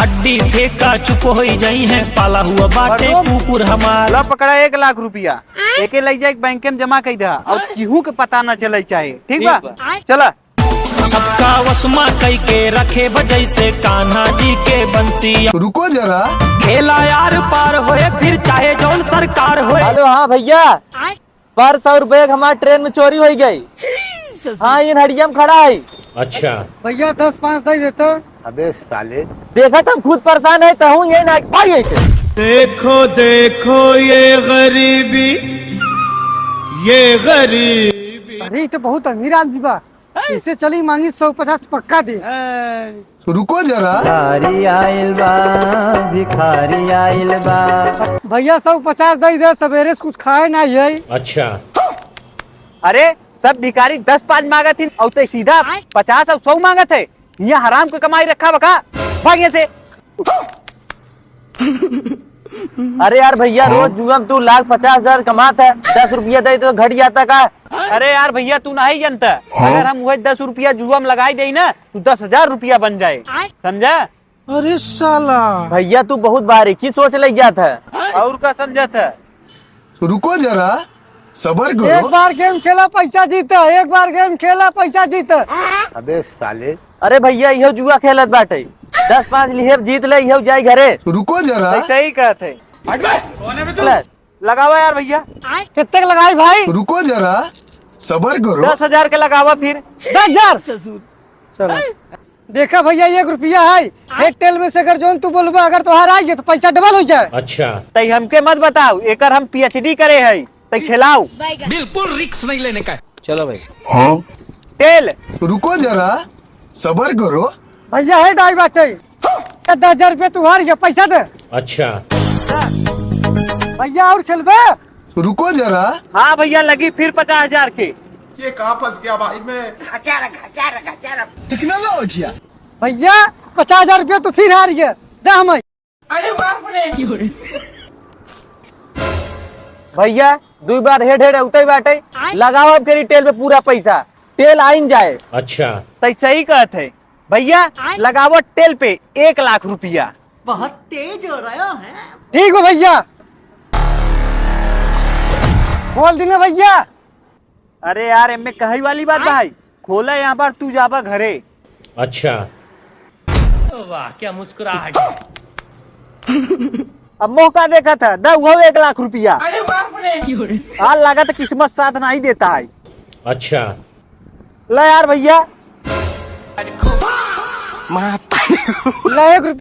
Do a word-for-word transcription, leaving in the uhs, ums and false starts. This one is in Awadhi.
अड्डी फेंका चुप होई जाई है, पाला हुआ बाटे कुकुर हमार। ला पकड़ा एक लाख रुपया, एके लई जाए बैंक में जमा कई दहा और केहू के पता ना चले चाहे, ठीक बा? ठीक बा। चला। सबका वश मा कई के रखे बजई से कान्हा जी के बंसिया। रुको जरा। खेला यार पार होए फिर चाहे जौन सरकार होए। हेलो, हाँ भैया, पर्स और बैग हमार ट्रेन में चोरी होई गई। हाँ, इन हड़िया में खड़ा है। अच्छा। भैया, दस पाँच दे देता। अबे साले। देखा, तुम खुद परेशान है, तो हूँ ये ना भाग ऐसे। देखो, देखो ये गरीबी, ये गरीबी। अरे, ये तो बहुत अमीर आदमी बा। इसे चली मांगी सौ पचास पक्का दे। रुको जरा। भिखारी आइल बा, भिखारी आइल बा। भैया, सौ पचास दे दे, सवेरे से कुछ खाए ना है। अच्छा। अरे, सब भिखारी दस पाँच मांगत ही, और ते सीधा पचास और सौ मांगत है। यहाँ हराम के कमाई रखा बका, भाग यहाँ से। अरे यार भैया, रोज जुआ में तू लाख पचास हजार कमात है, दस रुपया दे तो घट जाता का? अरे यार भैया, तू नहीं जानता, अगर हम वही दस रुपया जुआ में लगाई दे ना, तू दस हजार रुपया बन जाए, समझा? अरे साला। भैया, तू बहुत बारीकी सोच ले जात है। और का समझत है? रुको जरा, सबर करो। एक बार गेम खेला, पैसा जीता, एक बार गेम खेला, पैसा जीता। अबे साले। अरे भैया, इहो जुआ खेलत बाटे, दस पाँच लिहेब जीत ले, इहो जाई घरे। रुको जरा। ऐसा ही कहत है। ले। लगावा यार भैया। कितने के लगाई भाई? रुको जरा, सबर करो। दस हजार के लगावा फिर। दस हजार। चलो। देखा भैया, एक रुपया है, एक टेल में से अगर जौन तू बोलबा, अगर तोहार आ गया तो पैसा डबल हो जाए। अच्छा। तई हमके मत बताओ, एकर हम पीएचडी करे है, तई खिलाओ। बिल्कुल रिस्क नहीं लेने का। चलो भाई। हाँ। टेल। रुको जरा, सबर करो। भैया है डाई बाटे, दस हजार रुपया तू हार गया, पैसा दे। अच्छा। भैया और खेलबे? रुको जरा। हाँ भैया, लगी फिर पचास हजार के। ये कहाँ फंस गया भाई मैं? टेक्नोलॉजिया। भैया, पचास हजार रुपया तू फिर हार गया, दे हमें। अरे बाप रे। भैया, दुई बार हेड हेड उतई बाटे, लगाओ अब करी टेल पे पूरा पैसा, टेल आइन जाए। अच्छा। तई सही कहत है भैया, लगाओ टेल पे एक लाख रुपया। बहुत तेज हो रहा है। ठीक हो भैया, बोल दीने भैया। अरे यार, एमे कहई वाली बात भाई, खोला यहाँ पर तू जाबा घरे। अच्छा। वाह, क्या मुस्कुराहट है। अब मौका देखा था, दा वो एक लाख रुपया। अरे बाप रे। हाल लागत किस्मत साथ नहीं देता है। अच्छा। ला यार भैया। ला एक रुपया।